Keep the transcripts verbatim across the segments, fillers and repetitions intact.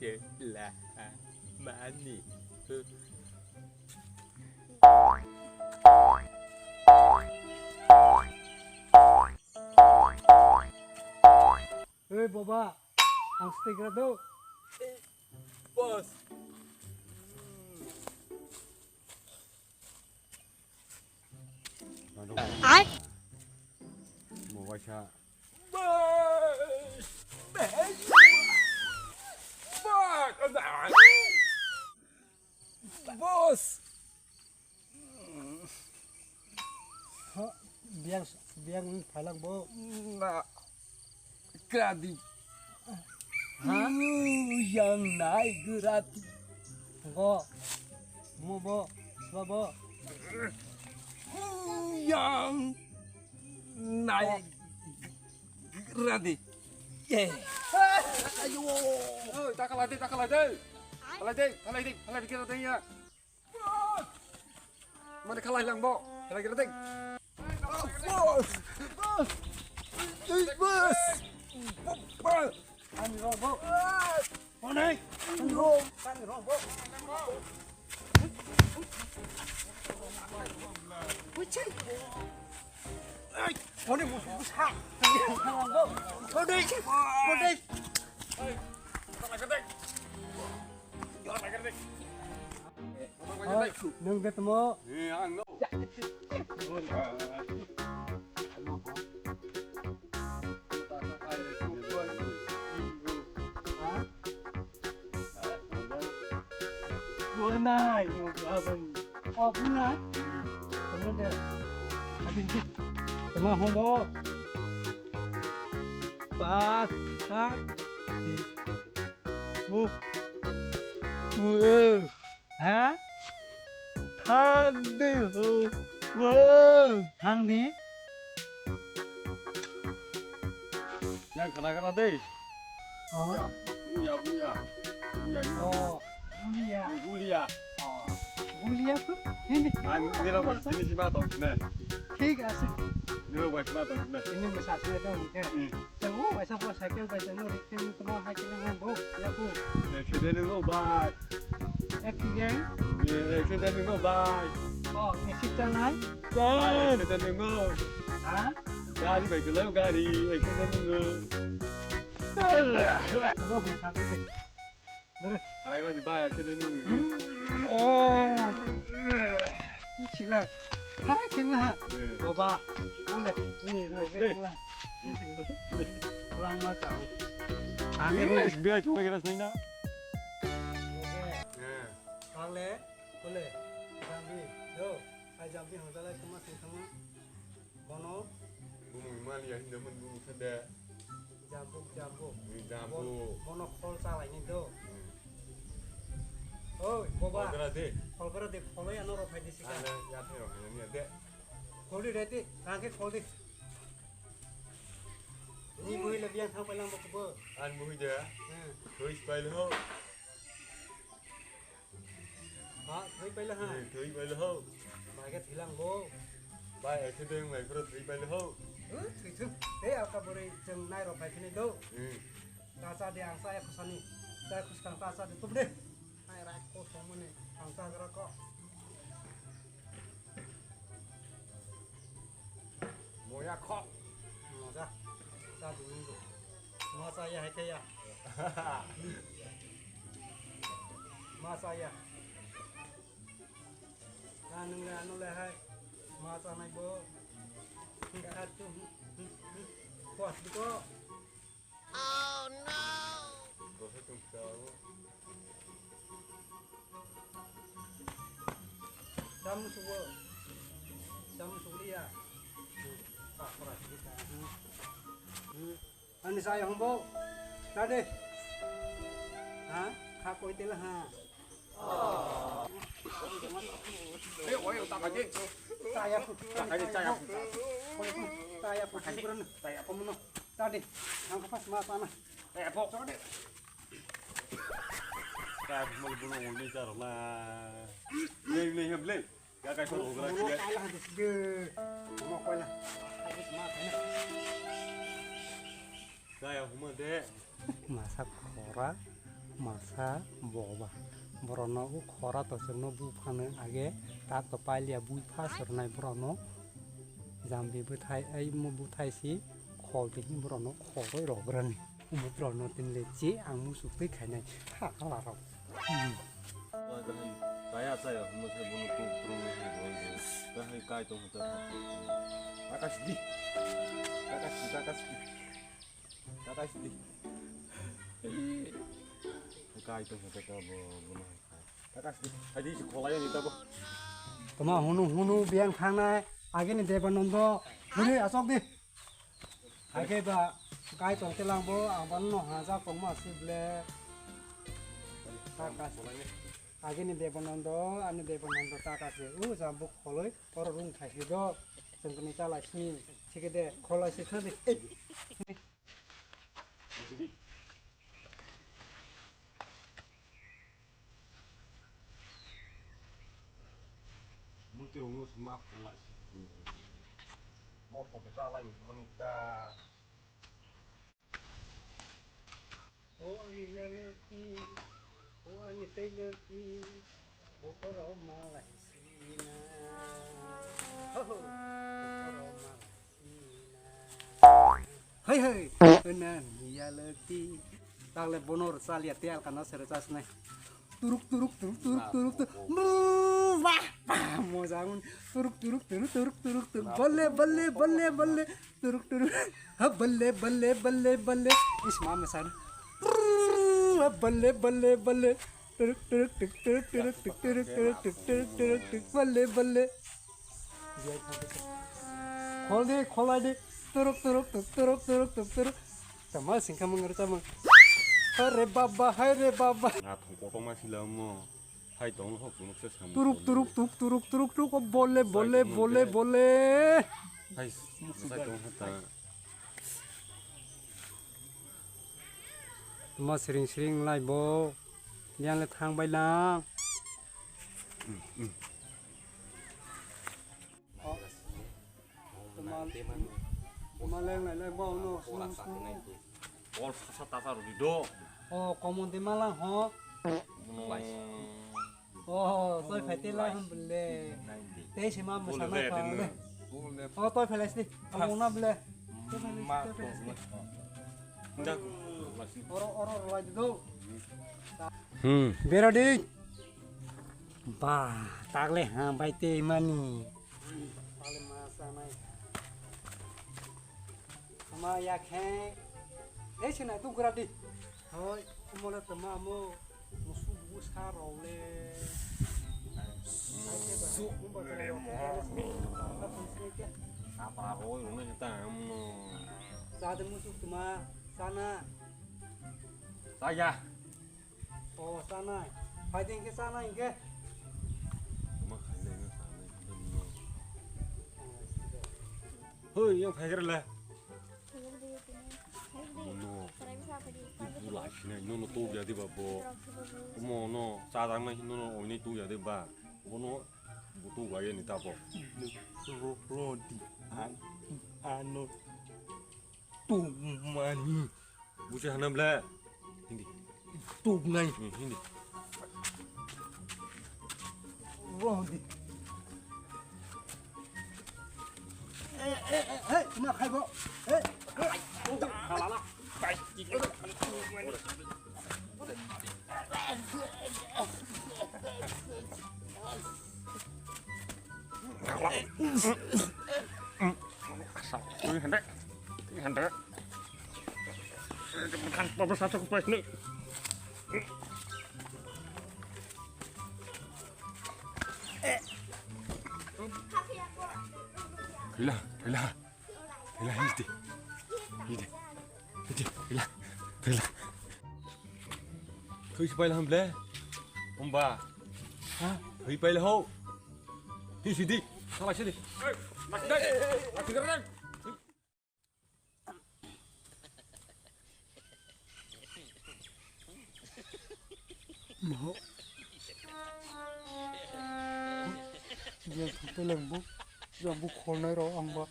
La mani. Oi boba, ang stegra do. Boss. Ai. Mo waisa. Boss. Ha, biang, biang phailak bo. Na, kradi. Ha? Yang nai grati. Go. Mo bo, swa bo. Yang nai grati. Ye. Ayo. Oh, takala de, takala de. Takala de, takala de, takala de, takala de ya. Mane khalai lang bo. Khalai kira ding. Bos. Bos. Bos. Bos. Ani rong bo. Mane. Ani rong. Ani rong bo. Kucing. Ai, mane bus bus ha. Ani rong bo. Mane. Mane. Nwng de tamo? Bunai, oh, bunai. Tamo de. Tamo homo. Ba, ha. Mu. Mu. Ha? Thangdi ho. Wo. Thangdi? Yang khana khana dei. Oh. Buya, buya. Buya, buya. Oh. Buya. Buya. Oh. Buya tu? Ini. Ang nira ba, ini si ba to, ne. Thik ase. Nira ba, si ba to, ne. Ini mesasnya tu, ne. Hmm. Chwng o waisa bo cycle bai chwng o rikhe tongma hai khe nang bo yaku. Accident nung o bai. Accident? Accident nung o bai. Oh, accident nai? Bai, accident nung o. Ha? Gari bai gulai gari, accident nung o. Abo bwsa khe. Dere. Ai, wajib bayar, kene nung. Oh. Sila. Hai, kena ha. Eh. Boba. Ole. Ni, ni, ni. Eh. Lang ma tau. Ini S B I cuma kira sini na. Eh. Kang le, ole. Jambi. Yo. Ai jambi hojala sama sing sama. Bono? Bumung maliya hinda mun bumung sende. Jambuk, jambuk. Hmm, jambuk. Bon-, bono khol chalaini do. Hmm. Oi, boba. Khol kra de. Khol kra de, khol ya no rok phai de sika. Ana, ya phai rok phai ni de. Khol de rete, rang khe khol de. Ni bui le biang thang palang bo kubo. An bui de. Hmm. Bui pai le ho. Ha, thwi paila ha. Eh, thwi paila ho. Bai khe thwilang bo. Bai, ekhe deng bai phuro thwi paila ho. Huh, thwi thwi. Tei aka bwrwi chwng nai rok bai khini do. Hmm. Ta cha de ang cha ekho sani. Cha ekho skang ta cha de tup de. Nai rai ko song mani ang cha gra ko. Moya kho. Moja. Cha dulu. Moja ya hai khe ya. Moja ya. Anung le anu le hai. Moja nai bo. Khat tu. Kuat biko. Oh no! Chamu sugo. Chamu sugo ya. Ani saya humbo. Tade. Ha? Kha koi tela ha. Ayo, ayo, tak aja. Saya pun. Tak aja, saya pun. Saya pun. Saya pun. Tadi, ang kapas ma pana. Eh, po. Ka mo le buno ngol ni charo na. Le le hem le. Ka kai ko rogra ki. Mo koila. Habis ma pana. Kaya huma de. Masa khora. Masa boba. Borokno o khora tochokno buphano age tak to pailiya bui pha sernai borokno jambi bwthai ai mo bwthai si khol twi borokno khoroi rograni. Omo borokno tin le che ang muchuk twi khainai ha hala rok. Hmm. Kaya chaya hwnwi sai bono tuk tuk wngwi hai roi roi. Kahai kai tong hwta. Kakasdi. Kakasdi, kakasdi. Kakasdi. Kai tong hwta ka bo bono. Kakasdi. Hai di si kholai ni ta bo. Toma hunu hunu biang thangnai agini Debanondo. Hunu asok di. Age ba kai tong telang bo ang ban no ha ja tong ma si ble. Kakasdi. Agini Debanondo, ani Debanondo taka se. U jambuk kholoi, oro rung thai si do. Chwng kini chalai sini. Chike de, kholai si thani. Muti unus mak kholai si. Mo ko chalai mani ta. O ani lalaki, o ani tailaki, bokorok malai sina. Ho, ho, bokorok malai sina. Hai, hai, o ani lalaki. Tagle bono rwchaliya tei alkano se rwchasnai. Turuk, turuk, turuk, turuk, turuk, turuk. Brrr, wah, wah, moja wng. Turuk, turuk, turuk, turuk, turuk, turuk. Balle, balle, balle, balle. Turuk, turuk. Ha, balle, balle, balle, balle. Is ma mesan. Brrr, ha, balle, balle, balle. Turuk, turuk, tuk, turuk, turuk, tuk, turuk, turuk, tuk, turuk, turuk, tuk. Balle, balle. Khol di, kholai di. Turuk, turuk, tuk, turuk, turuk, tuk, turuk. Tama singkha mung rwchapmung. Hai re baba, hai re baba. Nga thong kotorma sila mo. Hai tong hok chunuk se sam. Turuk, turuk, tuk, turuk, turuk, tuk. O bole, bole, bole, bole. Hai, sai tong hata. Tama siring siring lai bo. Yang le thang bai lang. Tama, tama leng lai lai bo no. Bol sasa tasa rodi do. O komon de malang ho. Mono lai. O toi phai te lai ham bole. Te se ma masa na pha le. O toi phai lai sini. Amo na bole. Toi phai lai sini. Oro oro lai do. Hmm, beradi. Ba, tagle ha bai te mani. Pale ma sanai. Ama ya khe. Ei sina tu gura di. Hoi, umole tama amo musu bu sa role. Su le mo. Apa roi rone ta amno. Sa de musu tuma sana. Saya. O, chanai. Phai di hwnkhe chanai hwnkhe. Ma khainai na chanai hwnkhe no. Hoi, yang phai khe rwla. Mono. Ibu lai sinai, nono tok ya de ba bo. Mono, cha dang nai nono oinai tok ya de ba. Bono, bo tok ya ni ta bo. Ro, ro, di. An, ano. Tok mani. Busi hanam le. Hindi. Tuk nai. Hmm, hindi. Roh di. Eh, eh, eh, hey, ma khai bo. Hey, hey. Halala. Tui hende. Tui hende. Kan pablo satu kupas ni. Kila, kila. Kila, hidi. Hidi. Hidi, kila. Kila. Tui sipai laham ble. Umba. Ha? Tui pai laho. Hi sidi. Salah sidi. Hey, mas dai. Mas dai. Maho. Jeng thangte lengbo, jang bo kholnai rok ang ba,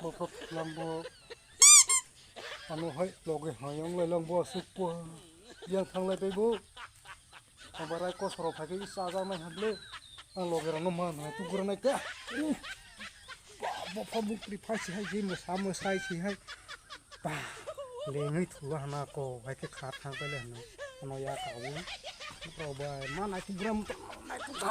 bokhok langbo. Ano hai loge hai ang lai langbo asuk po. Yang thanglai tei bo. Ang barai kosoro phai khe chajaknai hamle. Ang logerokno man hai tugrana khe. Bopha bukri phai si hai je mosa mosai si hai. Ba lengwi thuwa hana ko hai khe kha thang pele hana. Ano ya kawo. Bro bai ma nai tugra muta nai tugra.